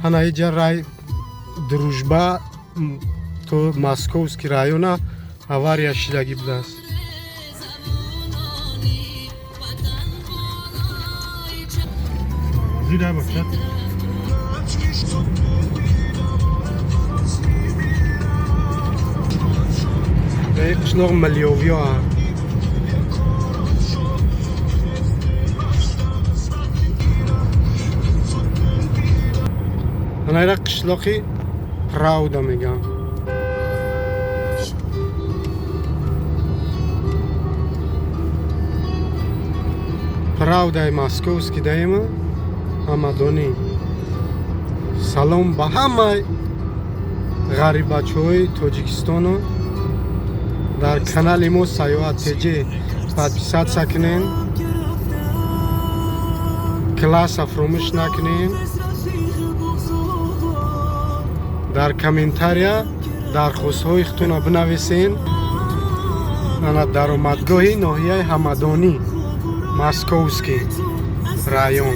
Ана иҷа рай Дружба то Московский района авария шидагӣ будааст. Зида бошад. Қишлоқ Миллиёвиё. Анаира қишлоқи Правда мегӯям. Правдаи Московский даема Ҳамадонӣ. Салом ба ҳамаи ғарибачаҳои Тоҷикистону дар канали мо Саёҳат ТЖ подписаться кунем, класса фуромӯш накунем, дар комментария дархостҳои худтонро бинависен. Ана даромадгоҳи ноҳияи Ҳамадонӣ, Московский район.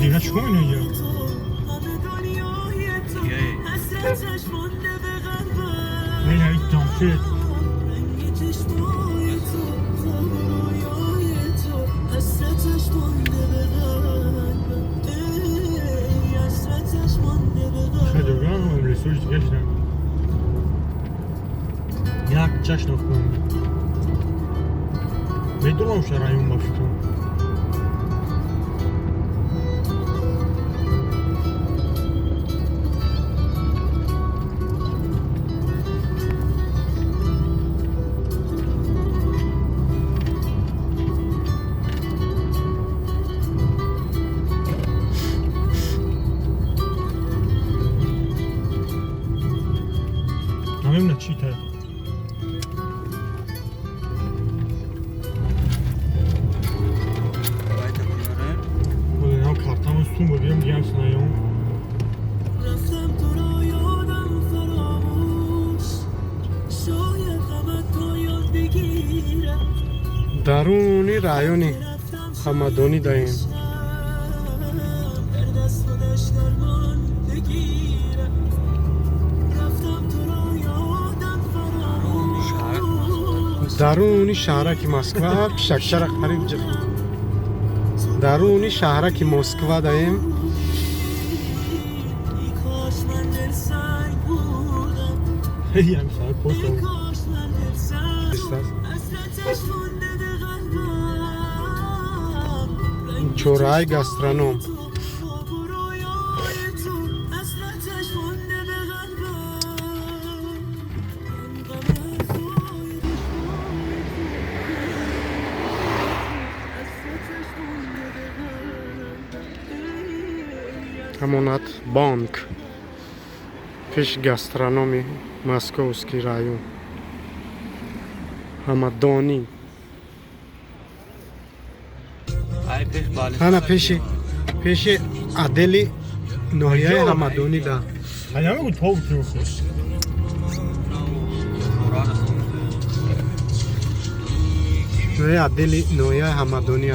Дига чӣ кор инҷо? Не, ин ҷамшед. Хеле лесош дига шидам. Як чашм кун. Медонам ша район ба фикрам. Намедонам чӣ та. Даруни райони Ҳамадонӣ даем. Даруни шаҳраки Москва, пишакчара қариб ҷиқ. Даруни шаҳраки Москва даем. Чораи гастроном. Амонат банк пеш гастрономи Московский район Ҳамадонӣ. Ана пеши адели ноҳияи Ҳамадонӣ да. Ноҳияи адели ноҳияи Ҳамадонӣ.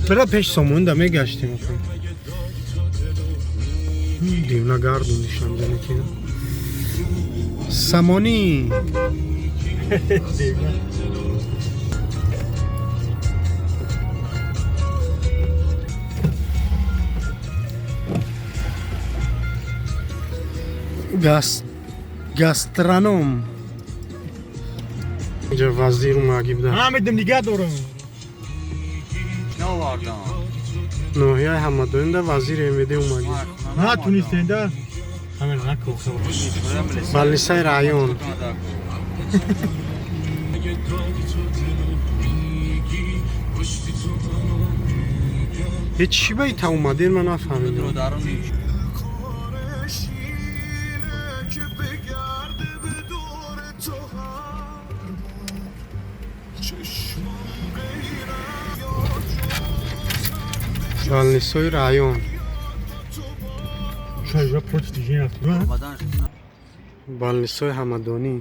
Бира пеш сомонда мегаштем. Дивна гардун нишонда ки. Самонӣ. Гастроном. Инҷа вазир омаги буда. Ҳамедим нигаҳ дорам. Ноҳияи Ҳамадонда вазири МВД омаги. Натунистенда. Ҳамин нако. Балнисаи район. Ҳеҷ чӣ ба ита омадем, ман нафаҳмидам. Балнисои район. Балнисои Ҳамадонӣ.